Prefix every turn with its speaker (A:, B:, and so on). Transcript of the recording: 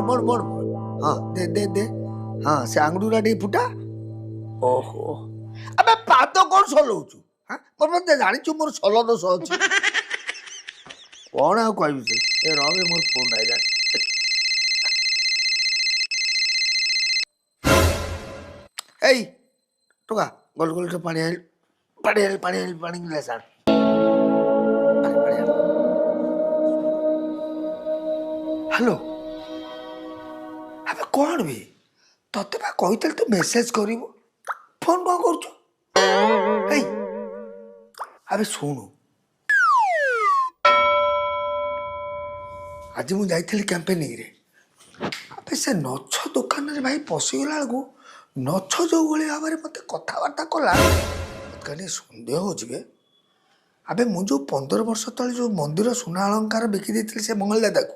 A: ମୋଡ଼ ମୋଡ଼। ହଁ, ଦେ ଦେ ଦେ। ହଁ, ସେ ଆଙ୍ଗୁଠିଟା ଟିକେ ଫୁଟା। ଓହୋ, ଆବେ ପାଦ କ'ଣ ସଲଉଛୁ? ହଁ, ମୋର ମତେ ଜାଣିଛୁ, ମୋର ସଲ ଦୋଷ ଅଛି। କ'ଣ ଆଉ କହିବି ସେ। ଏ ରହ, ମୋର ଫୋନ୍ ଆଇଲାଣି। ଏଇ ଟୋକା, ଗଲୁ ଗଲୁ, ଟିକେ ପାଣି ଆଣିଲୁ, ପାଣି ଆଣିଲୁ, ପାଣି ଆଣିଲୁ, ପାଣି ଗ୍ଲାସ୍ ଆଣ, ପାଣି, ପାଣି ଆଣ। ହ୍ୟାଲୋ। ଆବେ କ'ଣ ବେ, ତତେ ବା କହିଥିଲି ତୁ ମେସେଜ କରିବୁ, ଫୋନ୍ କ'ଣ କରୁଛୁ? ଏଇ ଆବେ ଶୁଣୁ, ଆଜି ମୁଁ ଯାଇଥିଲି କ୍ୟାମ୍ପେନିଂରେ। ଆବେ ସେ ନଛ ଦୋକାନରେ ଭାଇ ପଶିଗଲା ବେଳକୁ ନଛ ଯେଉଁ ଭଳି ଭାବରେ ମୋତେ କଥାବାର୍ତ୍ତା କଲା, ମୋତେ କାହିଁ ସନ୍ଦେହ ହେଉଛି ବେ। ଆବେ ମୁଁ ଯେଉଁ 15 ବର୍ଷ ତଳେ ଯେଉଁ ମନ୍ଦିର ସୁନା ଅଳଙ୍କାର ବିକି ଦେଇଥିଲି ସେ ମଙ୍ଗଳ ଦାଦାକୁ,